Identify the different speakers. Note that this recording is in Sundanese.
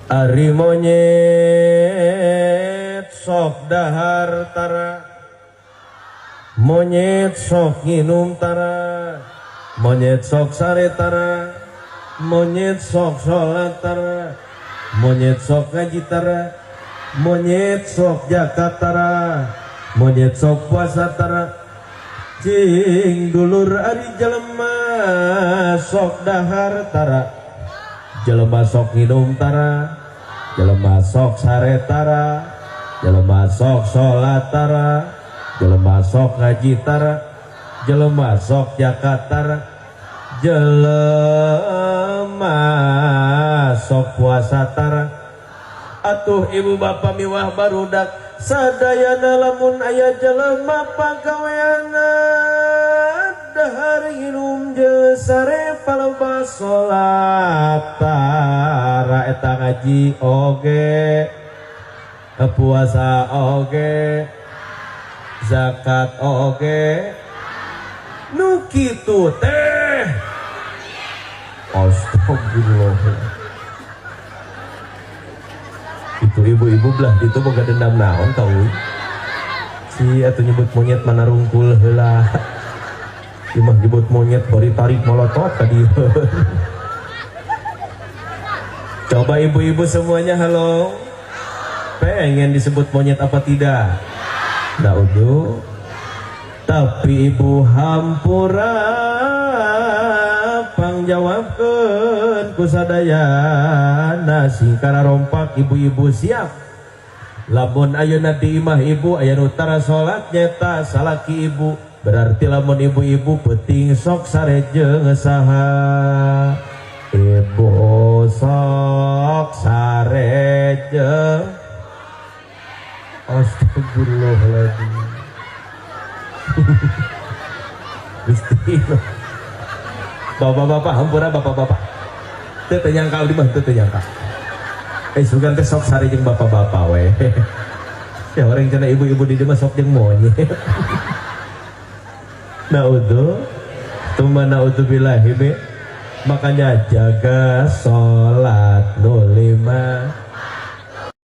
Speaker 1: Ari monyet sok dahar tara, monyet sok nginum tara, monyet sok sare tara, monyet sok sholat tara, monyet sok ngaji tara, monyet sok zakat tara, monyet sok puasa tara. Cing dulur ari jelema sok dahar tara, jelema sok nginum tara, jelema sok sare tara, jelema sok sholat tara, jelema sok ngaji tara, jelema sok zakat tara, jelema sok puasa tara. Atuh ibu bapa miwah barudak sadayana lamun aya jelema pagaweana dahar nginum jeung sare palebah salat tara, eta ngaji oge, puasa oge, zakat oge, nu kitu teh. Astagfirullah. Itu ibu-ibu belah itu boga dendam naon tau si atuh nyebut monyet mana rungkul heula. Imah nyebut monyet bari tarik molotot tadi. Coba ibu-ibu semuanya halo, pengen disebut monyet apa tidak? Nggak udah. Tapi ibu hampura pangjawabkeun ku sadayana singkara rompak ibu-ibu siap. Lamun ayeuna di imah ibu aya nu tara salat nyeta salaki ibu, berarti lamun ibu-ibu peuting sok sare jeung saha? Ibu sok sare jeung. Astagfirullahaladzim. Gusti. Bapak-bapak hampura bapak-bapak. Teu teu nyangka abdi mah teu teu nyangka. Sugan teh sok sare jeung bapak-bapak we. Ya orang cenah ibu-ibu di dieu mah sok jeung monyet. Naudzu, tuma naudzubillahi. Makanya jaga salat nu lima.